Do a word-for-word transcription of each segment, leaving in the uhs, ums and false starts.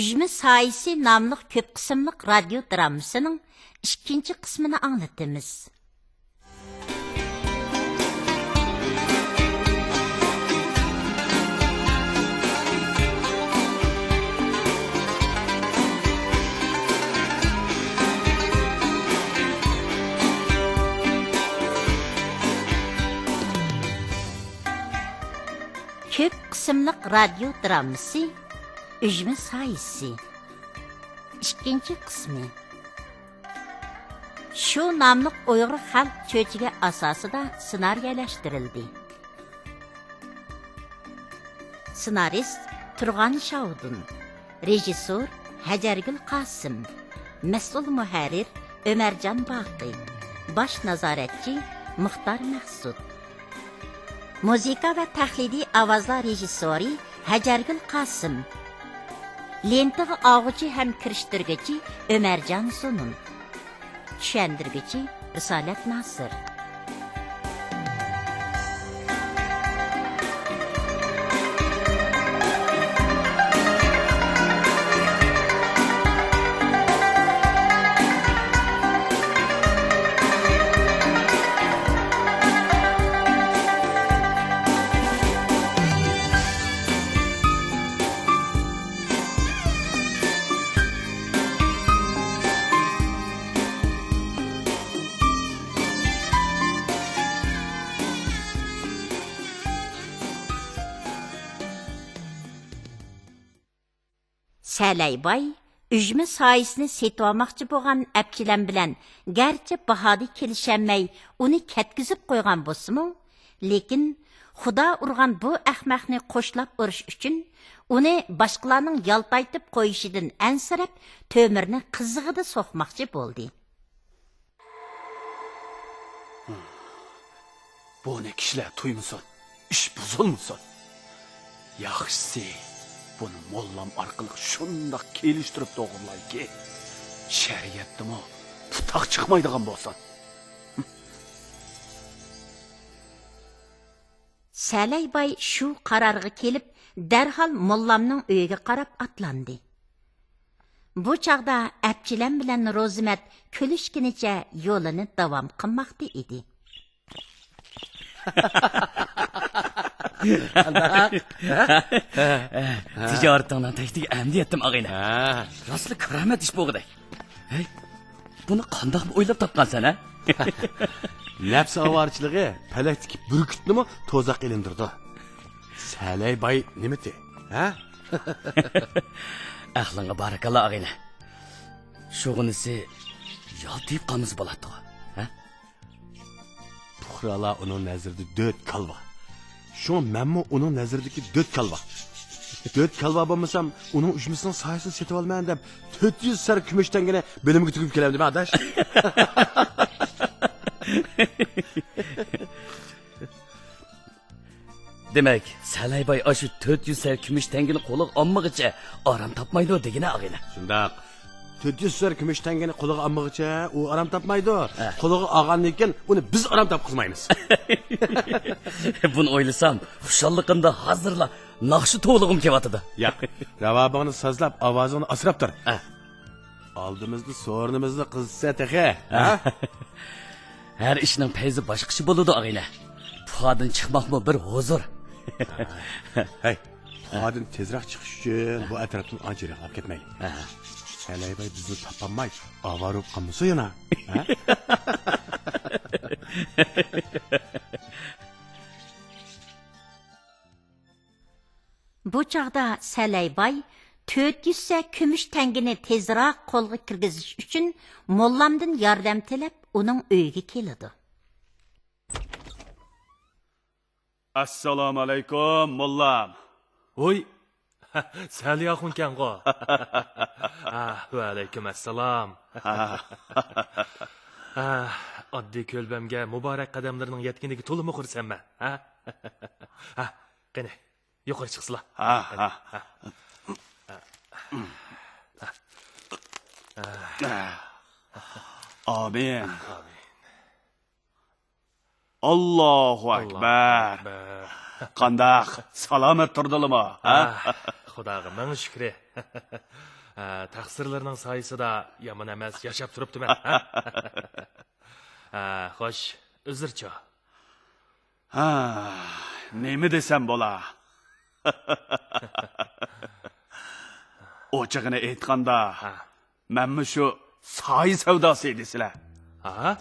ئۈجمە سايىسى ناملىق كۆپ قىسىملىق رادىيو درامىسىنىڭ ئىككىنچى قىسمىنى ئاڭلىتىمىز. كۆپ قىسىملىق رادىيو درامىسى ئۈجمە سايىسى. ئىككىنچى قىسمى. شۇ ناملىق ئۇيغۇر خەلق چۆچىكى ئاساسىدا سېنارىيەلەشتۈرۈلدى. سېنارىست تۇرغان شاۋدۇن، رېژىسسور ھەجەرگۈل قاسىم، مەسئۇل مۇھەررىر ئۆمەرجان باقى، باش نازارەتچى مۇختار مەخسۇت. مۇزىكا ۋە تەقلىدىي ئاۋازلار رېژىسسورى ھەجەرگۈل قاسىم. لېنتىغا ئالغۇچى ھەم كىرىشتۈرگۈچى ئۆمەرجان زۇنۇن. چۈشەندۈرگۈچى رىسالەت ناسىر. سەلەي باي ئۈجمە سايىسىنى سېتىۋالماقچى بولغان ئەپچىلەم بىلەن گەرچە باھادا كېلىشەلمەي، ئۇنى كەتكۈزۈپ قويغان بولسىمۇ، لېكىن خۇدا ئۇرغان بۇ ئەخمەقنى قوشلاپ ئۇرۇش ئۈچۈن ئۇنى باشقىلارنىڭ يالتايتىپ قويۇشىدىن ئەنسىرەپ، تۆمۈرنى قىزىقىدا سوقماقچى بولدى. بۇنى كىشىلەر تۇيمىسۇن، ئىش بۇزۇلمىسۇن. ياخشىسى، بۇنى موللام ئارقىلىق شۇنداق كېلىشتۈرۈپ توغرىلايكى، شەرىئەتتىمۇ پۇتاق چىقمايدىغان بولسۇن. سەلەي باي شۇ قارارغا كېلىپ، دەرھال موللامنىڭ ئۆيىگە قاراپ ئاتلاندى. بۇ چاغدا ئەپچىلەم بىلەن روزىمەت كۈلۈشكىنىچە يولىنى داۋام قىلماقتا ئىدى. تىجارىتىڭنىڭ تەكتىگە ئەمدى يەتتىم، ئاغىنە. ھە. راستلا كارامەت ئىش بولغۇدەك. ھەي، بۇنى قانداقمۇ ئويلاپ تاپقانسەن، ھە؟ نەپس ئاۋارىچىلىكى پەلەكتىكى بۈركۈتنىمۇ توزاق ئېلىندۇرىدۇ. سەلەي باي نېمىتى، ھە؟ ئەقلىڭگە بارىكاللا، ئاغىنە. شۇغىنىسى يالتىيىپ قالمىسا بولاتتىغۇ، ھە؟ پۇقرالار ئۇنىڭ نەزىرىدە دۆت كالۋا. شۇڭا مەنمۇ ئۇنىڭ نەزىرىدىكى دۆت كالۋا. دۆت كالۋا بولمىسام، ئۇنىڭ ئۈجمىسىنىڭ سايىسىنى سېتىۋالىمەن دەپ، تۆت يۈز سەر كۈمۈش تەڭگىنى بېلىمگە تۈگۈپ كېلەمدىمەن، ئاداش؟ دېمەك، سەلەي باي ئاشۇ تۆت يۈز سەر كۈمۈش تەڭگىنى قولىغا ئالمىغىچە ئارام تاپمايدۇ دېگىنە، ئاغىنە. شۇنداق. تۆت يۈز سەر كۈمۈش تەڭگىنى قولىغا ئالمىغىچە ئۇ ئارام تاپمايدۇ. ھە. قولىغا ئالغاندىن كېيىن ئۇنى بىز ئارام تاپقۇزمايمىز. بۇنى ئويلىسام، خۇشاللىقىمدا ھازىرلا ناخشا توۋلىغۇم كېلىۋاتىدۇ. ياق، راۋابىڭنى سازلاپ، ئاۋازىڭنى ئاسراپ تۇر. ھە. ئالدىمىزدا سورۇنىمىزنى قىزىتسە تېخى، ھە؟ ھەر ئىشنىڭ پەيزى باشقىچە بولىدۇ، ئاغىنە. پۇخادىن چىقماقمۇ بىر ھۇزۇر. ھەي، پۇخادىن تېزرەك چىقىش ئۈچۈن بۇ ئەتراپتىن ئانچە يىراقلاپ كەتمەيلى. ھە. سەلەي باي بىزنى تاپالماي، ئاۋارە بولۇپ قالمىسۇن يەنە. ھە؟ بۇ چاغدا سەلەي باي تۆت يۈز سە كۈمۈش تەڭگىنى تېزراق قولغا كىرگۈزۈش ئۈچۈن موللامدىن ياردەم تىلەپ، ئۇنىڭ ئۆيىگە كېلىدۇ. ئەسسالامۇئەلەيكۇم، موللام. ھوي، سەلى ئاخۇنكەنغۇ؟ ھە، ۋەئەلەيكۇم ئەسسالام. ھە، ئاددىي كۆلبەمگە مۇبارەك قەدەملىرىنىڭ يەتكىنىگە تولىمۇ خۇرسەنمەن. ھە؟ ھە، قېنى، يۇقىرى چىقسىلا. ھە، ھە. ئامىن. ئامىن. ئاللاھۇ ئەكبەر. ئەكبەر. قانداق، سالامەت تۇردىلىمۇ، ھە؟ ھە؟ خۇداغا مىڭ شۈكرى. ھە، تەقسىرلىرىنىڭ سايىسىدا يامان ئەمەس ياشاپ تۇرۇپتىمەن. ھە، خوش، ئۆزلىرىچۇ؟ ھا، نېمە دېسەم بولا؟ ئوچۇقىنى ئېيتقاندا، ھە. مەنمۇ شۇ سايە سەۋداسى دېسىلە. ھا؟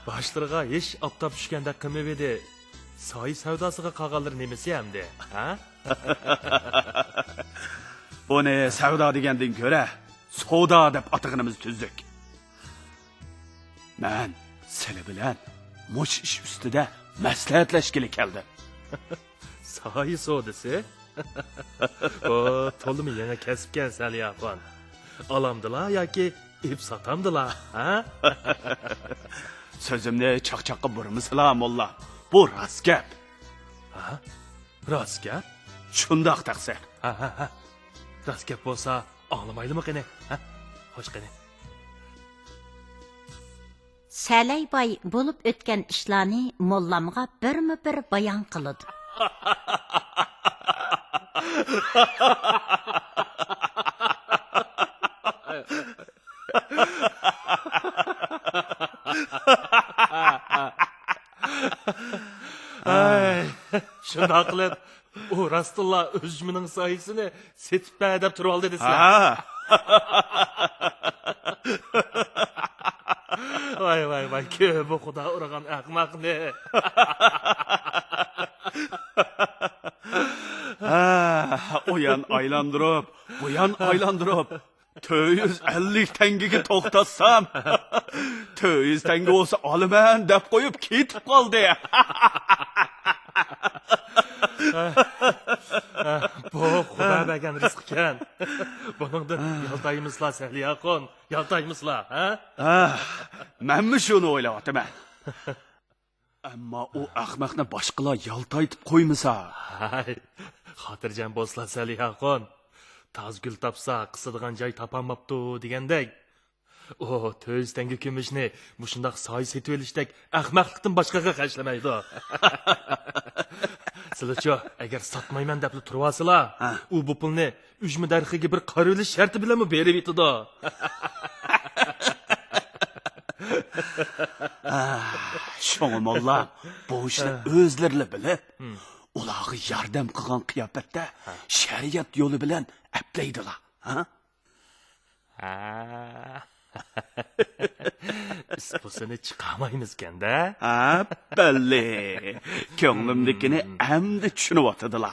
باشلىرىغا ھېش ئاپتاپ چۈشكەندەك قىلمىۋىدى. سايە سەۋداسىغا قالغانلىرى نېمىسى ئەمدى؟ ھا؟ بۇنى سەۋدا دېگەندىن كۆرە، سودا دەپ ئاتىغىنىمىز تۈزۈك. مەن سىلى بىلەن مۇشۇ ئىش ئۈستىدە مەسلىھەتلەشكىلى كەلدىم. سايە سودىسى؟ بۇ تولىمۇ يېڭى كەسىپكەن، سەلىھەخان. ئالامدىلا ياكى ئېلىپ ساتامدىلا، ھە؟ سۆزۈمنى چاقچاققا بۇرىمىسىلا، موللا. بۇ راست گەپ. ھە؟ راست گەپ؟ شۇنداق، تەقسىر. ھە، ھە، ھە. راست گەپ بولسا، ئاڭلىمايلىمۇ قېنى؟ ھە؟ خوش قېنى. سەلەي باي بولۇپ ئۆتكەن ئىشلارنى موللامغا بىرمۇ بىر بايان قىلىدۇ. ئەي، شۇنداق قىلىپ، ئۇ راستتىنلا ئۈجمىنىڭ سايىسىنى سېتىپ بەر دەپ تۇرۇۋالدى دېسىلە. ھە. ۋاي، ۋاي، ۋاي، كۆرۈڭ بۇ خۇدا ئۇرغان ئەخمەقنى. ھە، ئۇيان ئايلاندۇرۇپ، بۇيان ئايلاندۇرۇپ، تۆت يۈز ئەللىك تەڭگىگە توختاتسام، تۆت يۈز تەڭگە بولسا ئالىمەن دەپ قويۇپ كېتىپ قالدى. بۇ خۇدا بەرگەن رىزىقكەن. بۇنىڭدىن يالتايمىزلا، سەلىھەخان، يالتايمىزلا، ھە؟ ھە، مەنمۇ شۇنى ئويلاۋاتىمەن. ئەمما ئۇ ئەخمەقنى باشقىلار يالتايتىپ قويمىسا. ھەي، خاتىرجەم بولسىلا، سەلىھەخان. تاز گۈل تاپسا، قىسىدىغان جاي تاپالماپتۇ دېگەندەك. ئۇ تۆت يۈز تەڭگە كۈمۈشنى مۇشۇنداق سايە سېتىۋېلىشتەك ئەخمەقلىقتىن باشقىغا خەجلىمەيدۇ. سىلىچۇ، ئەگەر ساتمايمەن دەپلا تۇرۇۋالسىلا، ھە. ئۇ بۇ پۇلنى ئۈجمە دەرىخىگە بىر قارىۋېلىش شەرتى بىلەنمۇ بېرىۋېتىدۇ. ھە، شۇڭا موللا، بۇ ئىشنى ھە. ئۆزلىرىلا بىلىپ، ھىم. ئۇلارغا ياردەم قىلغان قىياپەتتە ھە. شەرىئەت يولى بىلەن ئەپلەيدىلا. ھە؟ ھە. ئىسپۇسىنى چىقارمايمىزكەن-دە. ھە، بەللى. كۆڭلۈمدىكىنى ھىم. ئەمدى چۈشىنىۋاتىدىلا.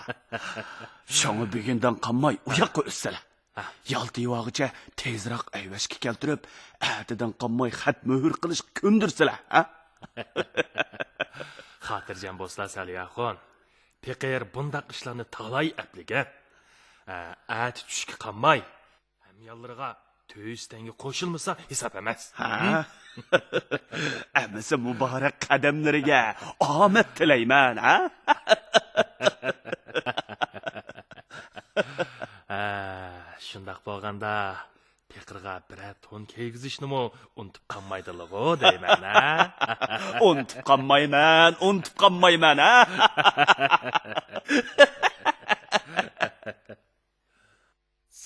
شۇڭا بۈگۈندىن قالماي ئۇ ياققا ئۆتسىلە. ھە. يالتىيىۋالغۇچە تېزراق ئەيۋەشكە كەلتۈرۈپ، ئەتىدىن قالماي خەت مۆھۈر قىلىشقا كۆندۈرسىلە، ھە؟ خاتىرجەم بولسىلا، سەلىھەخان. پېقىر بۇنداق ئىشلارنى تالاي ئەپلىگەن. ئە، ئەتە چۈشكە قالماي، ھەميانلىرىغا تۆت يۈز تەڭگە قوشۇلمىسا، ھېساب ئەمەس. ھە؟ ھىم؟ ئەمىسە مۇبارەك قەدەملىرىگە ئامەت تىلەيمەن، ھە؟ ھە، شۇنداق بولغاندا، پېقىرغا بىرەر تون كىيگۈزۈشنىمۇ ئۇنتۇپ قالمايدىلىغۇ دەيمەن، ھە؟ ئۇنتۇپ قالمايمەن، ئۇنتۇپ قالمايمەن، ھە؟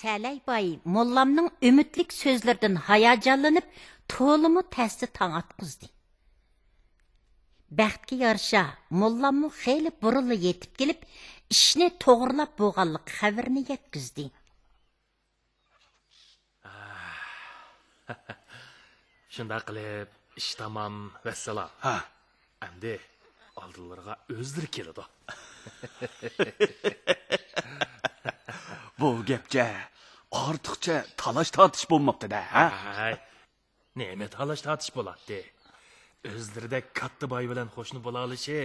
سەلەي باي موللامنىڭ ئۈمىدلىك سۆزلىرىدىن ھاياجانلىنىپ، تولىمۇ تەستە تاڭ ئاتقۇزدى. بەختكە يارىشا، موللاممۇ خېلى بۇرۇنلا يېتىپ كېلىپ، ئىشنى توغرىلاپ بولغانلىق خەۋىرىنى يەتكۈزدى. شۇنداق قىلىپ، ئىش تامام، ۋەسسالام. ھە. ئەمدى ئالدىلىرىغا ئۆزلىرى كېلىدۇ. بۇ گەپچە ئارتۇقچە تالاش-تارتىش بولماپتۇ-دە، ھە؟ ھەي، نېمە تالاش-تارتىش بولاتتى؟ ئۆزلىرىدەك كاتتا باي بىلەن قوشنا بولالىشى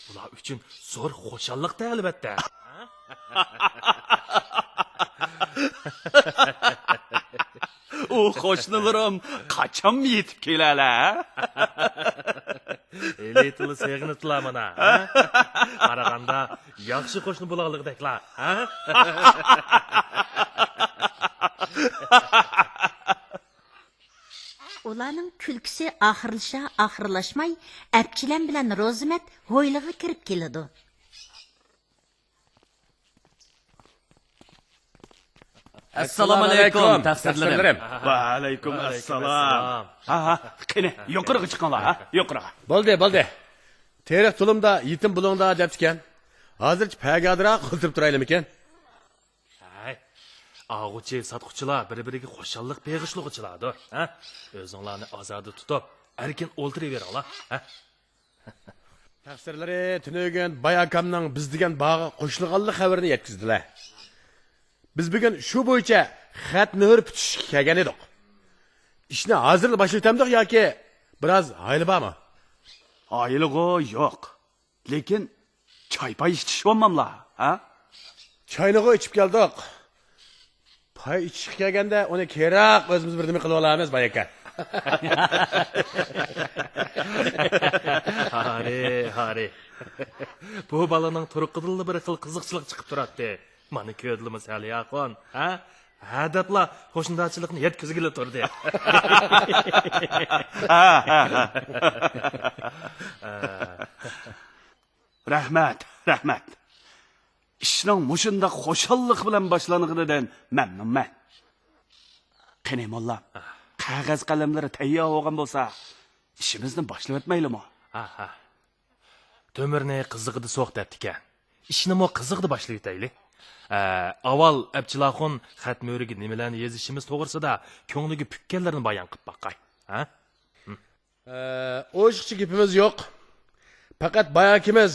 ئۇلار ئۈچۈن زور خۇشاللىقتى، ئەلۋەتتە. ئۇ قوشنىلىرىم قاچان يېتىپ كېلەلە؟ ھېلىتىلا سېغىنىپتىلا مانا، ھە؟ قارىغاندا ياخشى قوشنا بولغانلىقىدەكلا، ھە؟ ئۇلارنىڭ كۈلكىسى ئاخىرلىشا ئاخىرلاشماي، ئەپچىلەم بىلەن روزىمەت ھويلىغا كىرىپ كېلىدۇ. ئەسسالامۇئەلەيكۇم، تەقسىرلىرىم. ۋەئەلەيكۇم ئەسسالام. ھە، ھە، قېنى، يۇقىرىغا چىقىڭلار، ھە، يۇقىرىغا. بولدى، بولدى. تېرىق تۇلۇمدا يېتىم بولۇڭلار دەپتىكەن. ھازىرچە پەگادىراق ئولتۇرۇپ تۇرايلىمىكىن؟ ھەي، ئاغۇچى، ساتقۇچىلار بىر-بىرىگە خۇشاللىق بېغىشلىغۇچىلاردۇر، ھە؟ ئۆزۈڭلارنى ئازادە تۇتۇپ، ئەركىن ئولتۇرۇۋېرىڭلار، ھە؟ تەقسىرلىرى تۈنۈگۈن باي ئاكامنىڭ بىز دېگەن باغا قوشۇلغانلىق خەۋىرىنى يەتكۈزدىلە. بىز بۈگۈن شۇ بويىچە خەت مۆھۈر پۈتۈشۈشكە كەلگەن ئىدۇق. ئىشنى ھازىرلا باشلىۋېتەمدۇق ياكى بىراز ھايلى بارمۇ؟ ھايلىغۇ يوق. لېكىن چاي-پاي ئىچىش بولماملا، ھە؟ چاينىغۇ ئىچىپ كەلدۇق. پاي ئىچىشكە كەلگەندە ئۇنى كېرەك ئۆزىمىز بىر نېمە قىلىۋالارمىز، باي ئاكا. ھارى، ھارى. بۇ بالىنىڭ تۇرقىدىنلا بىر خىل قىزىقچىلىق چىقىپ تۇراتتى. مانا كۆردىلىمۇ سەلى ئاخۇن، ھە؟ ھە دەپلا قوشنىدارچىلىقنى يەتكۈزگىلى تۇردى. رەھمەت، رەھمەت. ئىشنىڭ مۇشۇنداق خۇشاللىق بىلەن باشلانغىنىدىن مەمنۇنمەن. قېنى، موللام، قەغەز قەلەملىرى تەييار بولغان بولسا، ئىشىمىزنى باشلىۋەتمەيلىمۇ؟ ھە، ھە. تۆمۈرنى قىزىقىدا سوق دەپتىكەن. ئىشنىمۇ قىزىقىدا باشلىۋېتەيلى. ئە، ئاۋۋال ئەپچىل ئاخۇن خەت مۆرىگە نېمىلەرنى يېزىشىمىز توغرىسىدا كۆڭلىگە پۈككەنلىرىنى بايان قىپ باقاي. ھە؟ ئە، ئوشۇقچە گېپىمىز يوق. پەقەت باياكىمىز،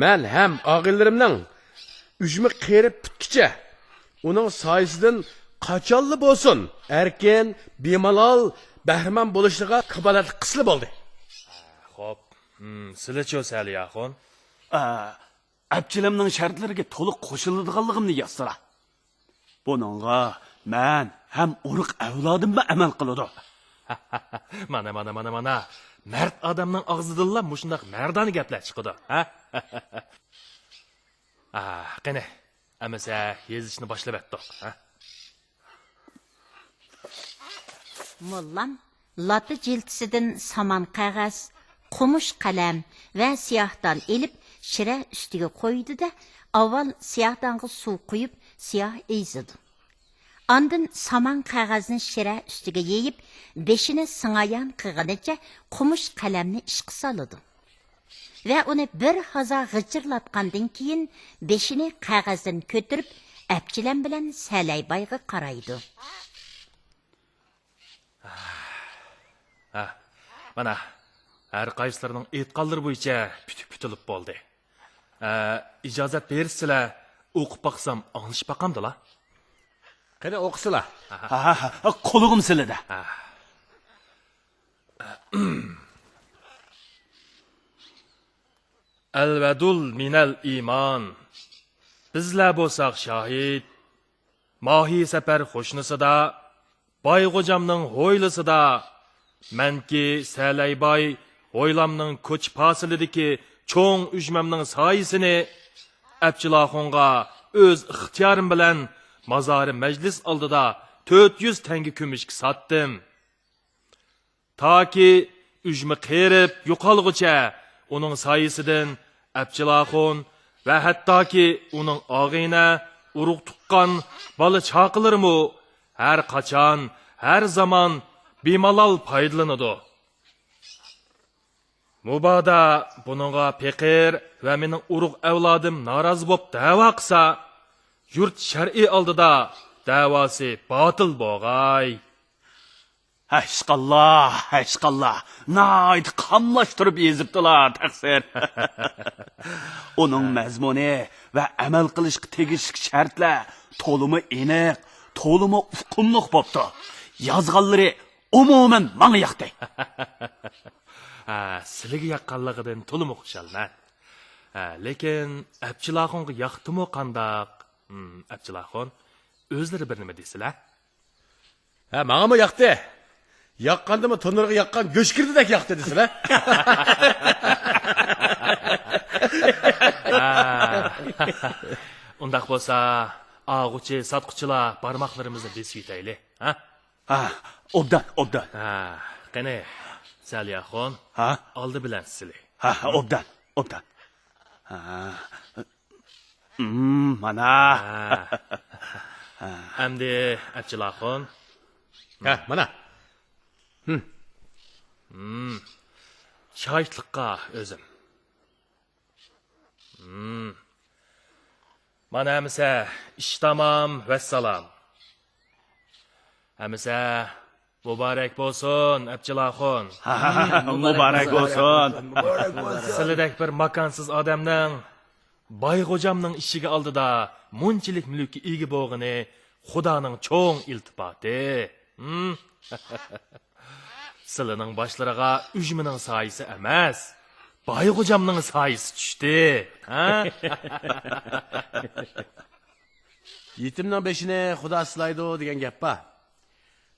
مەن ھەم ئاغىنىلىرىمنىڭ ئۈجمە قېرىپ پۈتكىچە ئۇنىڭ سايىسىدىن قاچانلا بولسۇن ئەركىن، بىمالال بەھرىمەن بولۇشىغا كاپالەتلىك قىلسىلا بولدى. خوپ، ھىم، سىلىچۇ سەلى ئاخۇن؟ ئە، ئەپچىلىمنىڭ شەرتلىرىگە تولۇق قوشۇلىدىغانلىقىمنى يازسىلا. بۇنىڭغا مەن ھەم ئۇرۇق ئەۋلادىممۇ ئەمەل قىلىدۇ. مانا، مانا، مانا، مانا. مەرد ئادەمنىڭ ئاغزىدىنلا مۇشۇنداق مەردانە گەپلەر چىقىدۇ، ھە؟ ئا، قېنى، ئەمىسە يېزىشنى باشلىۋەتتۇق، ھە؟ موللام لاتا جىلتىسىدىن سامان قەغەز، قومۇش قەلەم ۋە سىياھدان ئېلىپ، شىرە ئۈستىگە قويىدۇ-دە، ئاۋۋال سىياھدانغا سۇ قۇيۇپ، سىياھ ئېزىدۇ. ئاندىن سامان قەغەزنى شىرە ئۈستىگە يېيىپ، بېشىنى سىڭايان قىلغىنىچە قومۇش قەلەمنى ئىشقا سالىدۇ. ۋە ئۇنى بىر ھازا غىچىرلاتقاندىن كېيىن، بېشىنى قەغەزدىن كۆتۈرۈپ، ئەپچىلەم بىلەن سەلەيبايغا قارايدۇ. ھە، مانا، ھەر قايسىلىرىنىڭ ئېيتقانلىرى بويىچە پۈتۈك پۈتۈلۈپ بولدى. ھە، ئىجازەت بېرىسىلە، ئوقۇپ باقسام، ئاڭلىشىپ باقامدىلا؟ قېنى، ئوقۇسىلا. ھە، ھە، ھە، قولىغىم سىلىدە. ھە. ئەلۋەدۇل مىنەل ئىمان. بىزلەر بولساق شاھىت. ماھى سەپەر قوشنىسىدا، باي غوجامنىڭ ھويلىسىدا، مەنكى سەلەيباي ھويلامنىڭ كوچا پاسىلىدىكى چوڭ ئۈجمەمنىڭ سايىسىنى ئەپچىل ئاخۇنغا ئۆز ئىختىيارىم بىلەن مازارى مەجلىس ئالدىدا تۆت يۈز تەڭگە كۈمۈشكە ساتتىم. تاكى ئۈجمە قېرىپ يوقالغۇچە ئۇنىڭ سايىسىدىن ئەپچىل ئاخۇن ۋە ھەتتاكى ئۇنىڭ ئاغىنە، ئۇرۇق-تۇغقان، بالا-چاقىلىرىمۇ ھەر قاچان، ھەر زامان بىمالال پايدىلىنىدۇ. مۇبادا بۇنىڭغا پېقىر ۋە مېنىڭ ئۇرۇق-ئەۋلادىم نارازى بوپ دەۋا قىلسا، يۇرت شەرئى ئالدىدا دەۋاسى باتىل بولغاي. ھەشقاللا، ھەشقاللا، ناھايىتى قاملاشتۇرۇپ يېزىپتىلا، تەقسىر. ئۇنىڭ مەزمۇنى ۋە ئەمەل قىلىشقا تېگىشلىك شەرتلەر تولىمۇ ئېنىق، تولىمۇ ئۇقۇملۇق بوپتۇ. يازغانلىرى ئومۇمەن ماڭا ياقتى. ھە، سىلىگە ياققانلىقىدىن تولىمۇ خۇشالمەن. ھە، لېكىن ئەپچىل ئاخۇنغا ياقتىمۇ قانداق؟ ھىم، ئەپچىل ئاخۇن، ئۆزلىرى بىر نېمە دېسىلە؟ ھە، ماڭىمۇ ياقتى. ياققاندىمۇ تونۇرغا ياققان گۆش كىردىدەك ياقتى دېسىلە. ھە. ئۇنداق بولسا، ئاغۇچى، ساتقۇچىلار بارماقلىرىمىزنى بېسىۋېتەيلى، ھە؟ ھە، ئوبدان، ئوبدان. ھە، قېنى، سەلى ئاخۇن، ھە؟ ئالدى بىلەن سىلى. ھە، ئوبدان، ئوبدان. ھە. ھىم، مانا. ھە. ئەمدى ئەپچىل ئاخۇن. ھە، مانا. ھىم. ھىم. شاھىتلىققا ئۆزۈم. ھىم. مانا ئەمىسە، ئىش تامام، ۋەسسالام. ئەمىسە، مۇبارەك بولسۇن، ئەپچىل ئاخۇن. مۇبارەك بولسۇن. سىلىدەك بىر ماكانسىز ئادەمنىڭ باي غوجامنىڭ ئىشىكى ئالدىدا مۇنچىلىك مۈلۈككە ئىگە بولغىنى خۇدانىڭ چوڭ ئىلتىپاتى. ھىم؟ سىلىنىڭ باشلىرىغا ئۈجمىنىڭ سايىسى ئەمەس، باي غوجامنىڭ سايىسى چۈشتى. ھە؟ يېتىمنىڭ بېشىنى خۇدا سىلايدۇ دېگەن گەپ بار.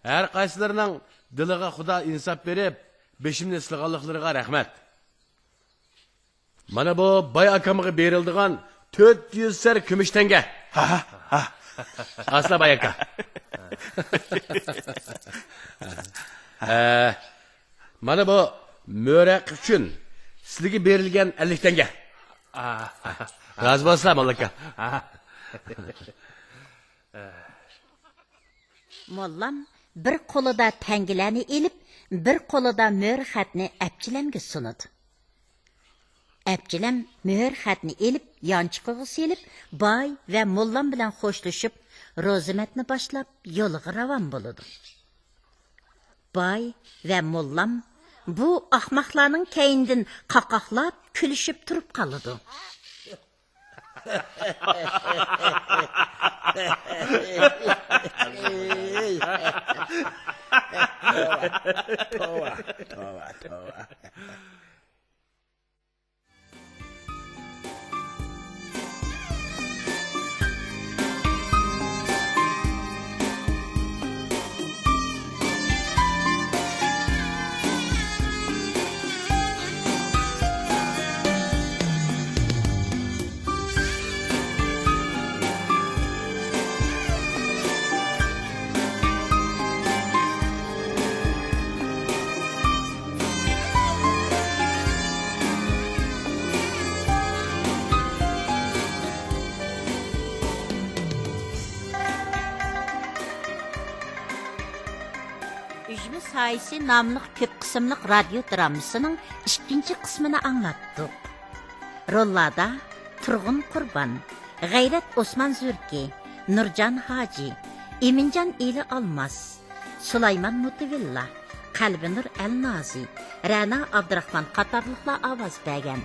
ھەر قايسىلىرىنىڭ دىلىغا خۇدا ئىنساپ بېرىپ، بېشىمنى سىلىغانلىقلىرىغا رەھمەت. مانا بۇ باي ئاكامغا بېرىلىدىغان تۆت يۈز سەر كۈمۈش تەڭگە. ھە، ھە، ھە. ئاسلا باي ئاكا. ئە، مانا بۇ مۆرەق ئۈچۈن سىلىگە بېرىلگەن ئەللىك تەڭگە. رازى بولسىلا، موللا ئاكا. موللام بىر قولىدا تەڭگىلەرنى ئېلىپ، بىر قولىدا مۆھۈر خەتنى ئەپچىلەمگە سۇنىدۇ. ئەپچىلەم مۆھۈر خەتنى ئېلىپ، يانچۇقىغا سېلىپ، باي ۋە موللام بىلەن خوشلىشىپ، روزىمەتنى باشلاپ، يولىغا راۋان بولىدۇ. باي ۋە موللام بۇ ئاخماقلارنىڭ كەينىدىن قاقاقلاپ، كۈلۈشۈپ تۇرۇپ قالىدۇ. توۋا، توۋا، توۋا، توۋا. ئۈجمە سايىسى ناملىق كۆپ قىسىملىق رادىيو درامىسىنىڭ ئىككىنچى قىسمىنى ئاڭلاتتۇق. روللاردا تۇرغۇن قۇربان، غەيرەت ئوسمان زۈركى، نۇرجان ھاجى، ئىمىنجان ئېلى ئالماس، سۇلايمان مۇتىۋىللا، قەلبىنۇر ئەلنازى، رەنا ئابدۇراخمان قاتارلىقلار ئاۋاز بەرگەن.